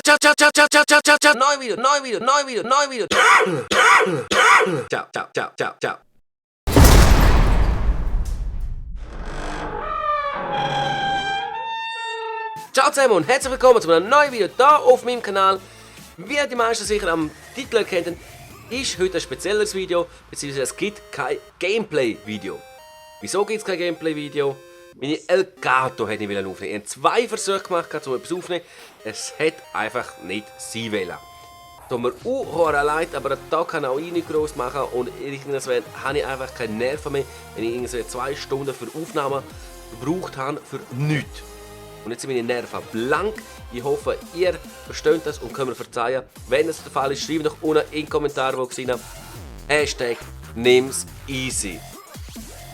ciao. Neues Video. Ciao. Ciao zusammen und herzlich willkommen zu einem neuen Video hier auf meinem Kanal. Wie die meisten sicher am Titel erkennen, ist heute ein spezielles Video, beziehungsweise es gibt kein Gameplay-Video. Wieso gibt es kein Gameplay-Video? Meine Elgato hätte ich aufnehmen. Ich habe 2 Versuche gemacht, um etwas aufzunehmen. Es hat einfach nicht sein wollen. Tut mir auch leid, aber da kann auch ich nicht gross machen und irgendwann habe ich einfach keine Nerven mehr, wenn ich irgendwie 2 Stunden für Aufnahmen gebraucht habe für nichts. Und jetzt sind meine Nerven blank. Ich hoffe, ihr versteht das und könnt mir verzeihen. Wenn es der Fall ist, schreibt doch unten in die Kommentare, wo gesehen habt. Hashtag nimm's easy.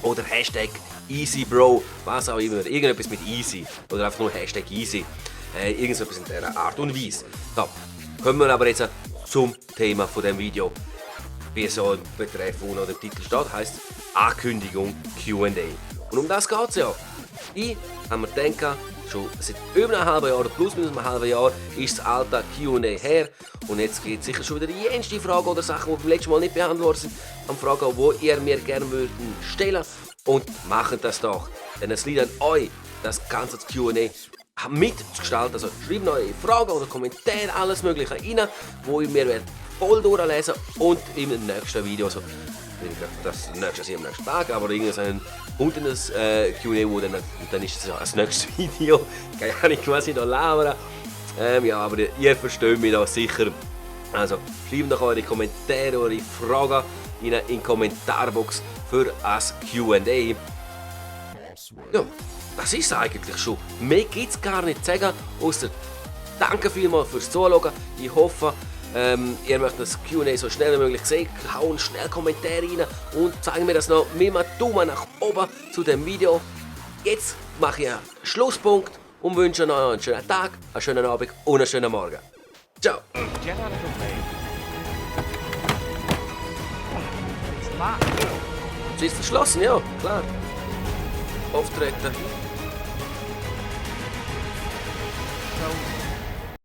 Oder Hashtag easy bro. Was auch immer. Irgendetwas mit easy. Oder einfach nur Hashtag easy. Irgendetwas in dieser Art und Weise. So, kommen wir aber jetzt zum Thema von dem Video. Wie so im Betreff oder im Titel steht, heisst Ankündigung Q&A. Und um das geht es ja. Ich habe mir gedacht, schon seit über einem halben Jahr oder plus minus einem halben Jahr ist das alte Q&A her. Und jetzt gibt es sicher schon wieder die jenste Fragen oder Sachen, die beim letzten Mal nicht behandelt worden sind, an Fragen, die ihr mir gerne würden stellen. Und macht das doch. Denn es liegt an euch, das ganze Q&A mitzugestalten. Also schreibt eure Fragen oder Kommentare, alles mögliche rein, wo ihr mir voll durchlesen und im nächsten Video, also das nächste ist am nächsten Tag, aber irgendein unteres Q&A, wo dann ist es ja das nächste Video. Keine Ahnung, was ich da labere. Ja, aber ihr versteht mich da sicher. Also schreibt doch eure Kommentare, eure Fragen in die Kommentarbox für das Q&A. Ja, das ist es eigentlich schon. Mehr gibt es gar nicht zu sagen, außer danke vielmals fürs Zuschauen. Ich hoffe, ihr möchtet das Q&A so schnell wie möglich sehen. Hauen schnell Kommentare rein und zeigen mir das noch mit einem Daumen nach oben zu dem Video. Jetzt mache ich einen Schlusspunkt und wünsche euch einen schönen Tag, einen schönen Abend und einen schönen Morgen. Ciao! Sie ist verschlossen, ja, klar. Auftreten. So